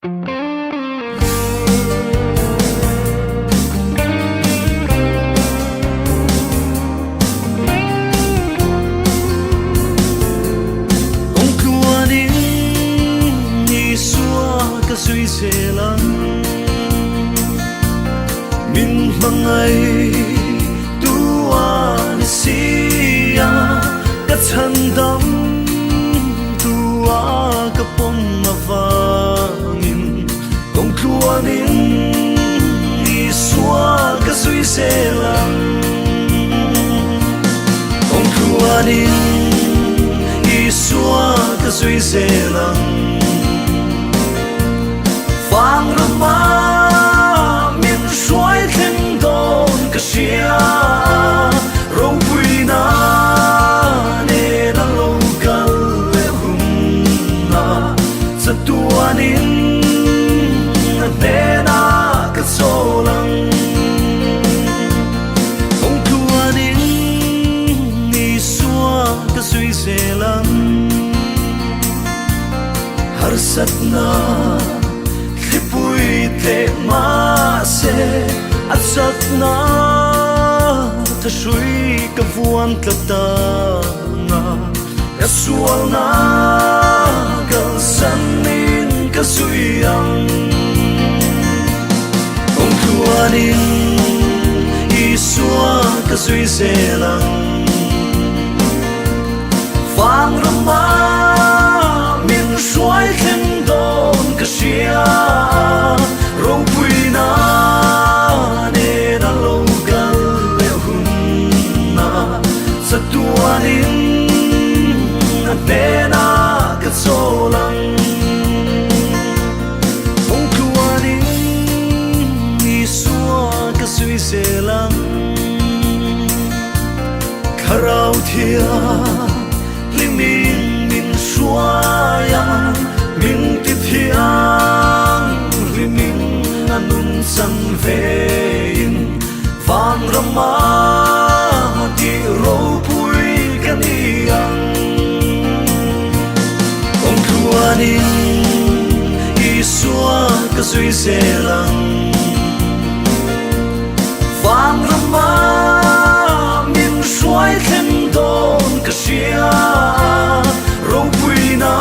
Kawng tluanin Isua ka zui zel ang. Min hmangaih tu a ni si a, ka chhandam tu a ka pawm avangin kawng tluanin Isua ka zui zel ang. Kawng tluanin Isua ka zui zel ang. Vang rama min hruai thleng dawn ka hria, ropuina nen a lo kal leh hunna chatuanin a hnenah ka chawl ang. Kawng tluanin Isua ka zui zel ang. Harsatna thlipui tleh mahse a chakna thahrui ka vuan tlat tanga ka sualna kalsanin ka zui ang. Kawng tluanin Isua ka zui zel ang. Vang rama min hruai thleng dawn ka hria, ropuina nen a lo kal leh hunna chatuanin a hnenah ka chawl ang. Kawng tluanin Isua ka zui zel ang. Thlarau thiang hlimin min hruai a, min ti thiang hlimin a nun chan vein vanrama tih ropui ka ni ang. Kawng tluanin Isua ka zui zel ang. Vanrama min hruai thleng dawn ka hria, ropuina.